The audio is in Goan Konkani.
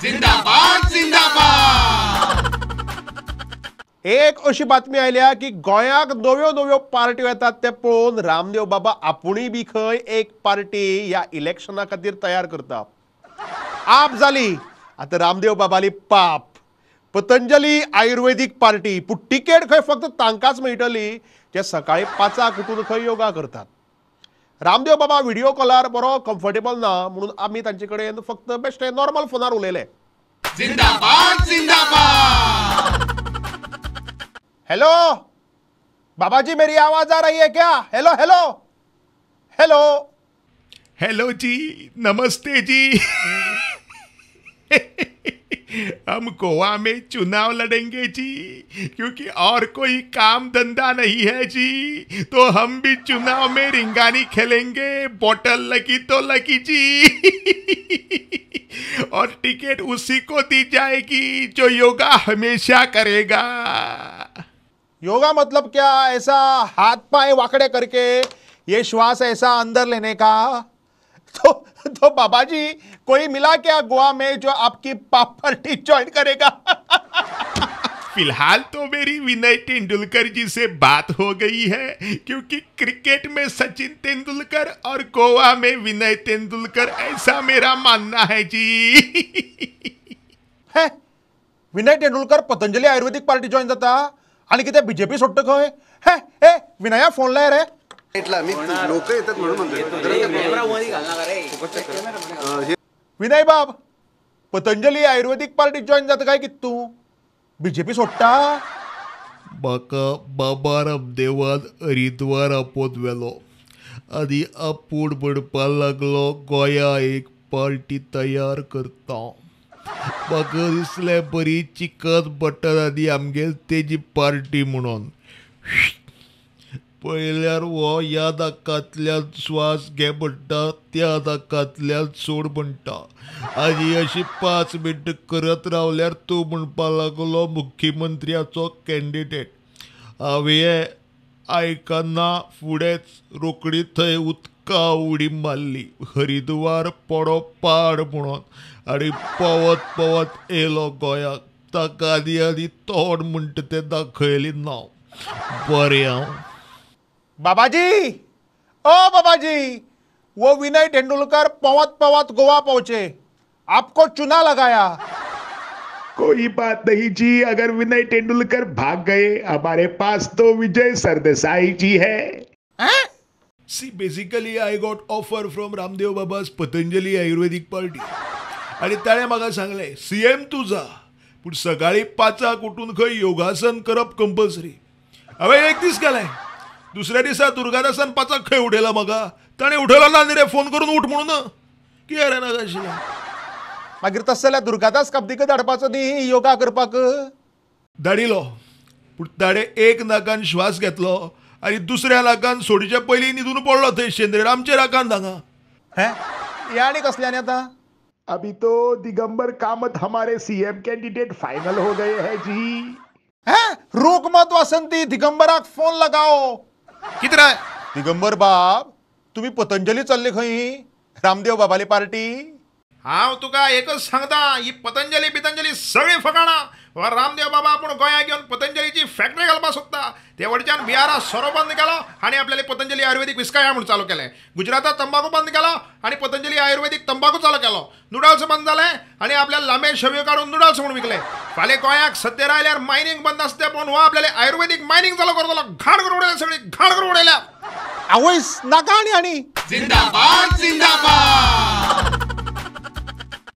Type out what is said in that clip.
जिंदाबाद जिंदाबाद। एक अशी बातमी आयल्या की गोंयाक नव्यो नव्यो पार्ट्यो येतात ते पळोवन रामदेव बाबा आपुणूय बी खंय एक पार्टी ह्या इलेक्शना खातीर तयार करता। आप जाली आतां रामदेव बाबाली पाप पतंजली आयुर्वेदीक पार्टी, पूण तिकेट खंय फक्त तांकांच मेळटली जे सकाळी 5 उठून खंय योगा करतात। रामदेव बाबा व्हिडिओ कॉलार बरो कम्फर्टेबल ना म्हणून आमी तांचे कडेन फक्त बेश्टे नॉर्मल फोनार उलयले। जिंदाबाद जिंदाबाद। हेलो बाबाजी, मेरी आवाज आ रही है क्या? हेलो हेलो हेलो हेलो जी, नमस्ते जी। हम गोवा में चुनाव लड़ेंगे जी, क्योंकि और कोई काम धंधा नहीं है जी, तो हम भी चुनाव में रिंगानी खेलेंगे, बोतल लगी तो लगी जी। और टिकट उसी को दी जाएगी जो योगा हमेशा करेगा। योगा मतलब क्या? ऐसा हाथ पाए वाकड़े करके ये श्वास ऐसा अंदर लेने का? तो बाबा जी कोई मिला क्या गोवा में जो आपकी पाप पार्टी ज्वाइन करेगा? फिलहाल तो मेरी विनय तेंदुलकर जी से बात हो गई है, क्योंकि क्रिकेट में सचिन तेंदुलकर और गोवा में विनय तेंदुलकर, ऐसा मेरा मानना है जी। है विनय तेंदुलकर पतंजली आयुर्वेदिक पार्टी ज्वाइन जाता आणि कितें बीजेपी सोडटा खंय? हे हे विनया फोन लाय रे। लोक येतात म्हणून म्हणतोय। विनय बाब, पतंजली आयुर्वेदिक पार्टी जॉईन जाता काय कितें तूं बीजेपी सोडटा? म्हाका बाबा रामदेवान हरिद्वार आपोवन व्हेलो आनी आपूण म्हणपाक लागलो गोंया एक पार्टी तयार करता। म्हाका दिसलें बरी चिकन बटन आनी आमगेर तेजी पार्टी म्हणून। पळयल्यार हो ह्या नाकांतल्यान श्वास घे म्हणटा, त्या नाकांतल्यान सोड म्हणटा, आनी अशी 5 मिनटां करत रावल्यार तूं म्हणपाक लागलो मुख्यमंत्र्याचो कॅन्डिडेट। हांवें आयकना फुडेंच रोखडी थंय उदका उडी मारली, हरिद्वार पडो पाड म्हणून, आनी पवत पवत येयलो गोंयाक। ताका आनी आनी तोंड म्हणटा तें दाखयलें ना। बरें हांव बाबाजी, ओ बाबाजी, वो विनय तेंदुलकर पवत पवत गोवा पहुंचे, आपको चुना लगाया। कोई बात नहीं जी, अगर विनय तेंदुलकर भाग गए हमारे पास तो विजय सरदेसाई जी है। See basically I got offer from Ramdev Baba's Patanjali Ayurvedic party, आणि ताणें म्हाका सांगलें सीएम तूं जा, पूण सकाळी 5 उठून खंय योगासन करप कंपल्सरी। हांवें एक दीस केलें, दुसऱ्या दिसा दुर्गादासान 5 खंय उठयला म्हाका, ताणें उठयलो ना न्ही रे, फोन करून उठ म्हणून कितें रे नाका आशिल्लें। मागीर तशें जाल्यार दुर्गादास काब्दीक धाडपाचो न्ही योगा करपाक? धाडिलो, पूण ताणें एक नाकान श्वास घेतलो आनी दुसऱ्या नाकान सोडीच्या पयलीं न्हिदून पडलो थंय शेंद्रेर आमच्या नाकान हांगा। हें हे आनी कसलें आनी आतां? अभी तो दिगंबर कामत हमारे सीएम कैंडिडेट फाइनल हो गए हैं जी। हैं रोक मत वासंती, दिगंबराक फोन लगाओ। कितें रे? दिगंबर बाब, तुमी पतंजली चल्ले खंय रामदेव बाबाली पार्टी? हांव तुका एकच सांगता, ही पतंजली बितंजली सगळी फकाणां। रामदेव बाबा आपूण गोंयाक येवन पतंजलीची फॅक्टरी घालपाक सोदता। ते वटच्यान बिहारा सोरो बंद केलो आनी आपल्याले पतंजली आयुर्वेदीक विस्काया म्हूण चालू केलें। गुजरातात तंबाकू बंद केलो आनी पतंजली आयुर्वेदीक तंबाकू चालू केलो। नुडल्स बंद जाले आनी आपल्या लांबे शेवयो काडून नुडल्स म्हूण विकले। फाल्यां गोंयाक सत्तेर आयल्यार मायनींग बंद आसता ते पळोवन हो आपल्याले आयुर्वेदीक मायनींग चालू करतलो। घाण करून उडयल्या सगळी, घाण करून उडयल्या। आवयस नाका आनी आनी। जिंदाबाद जिंदाबाद।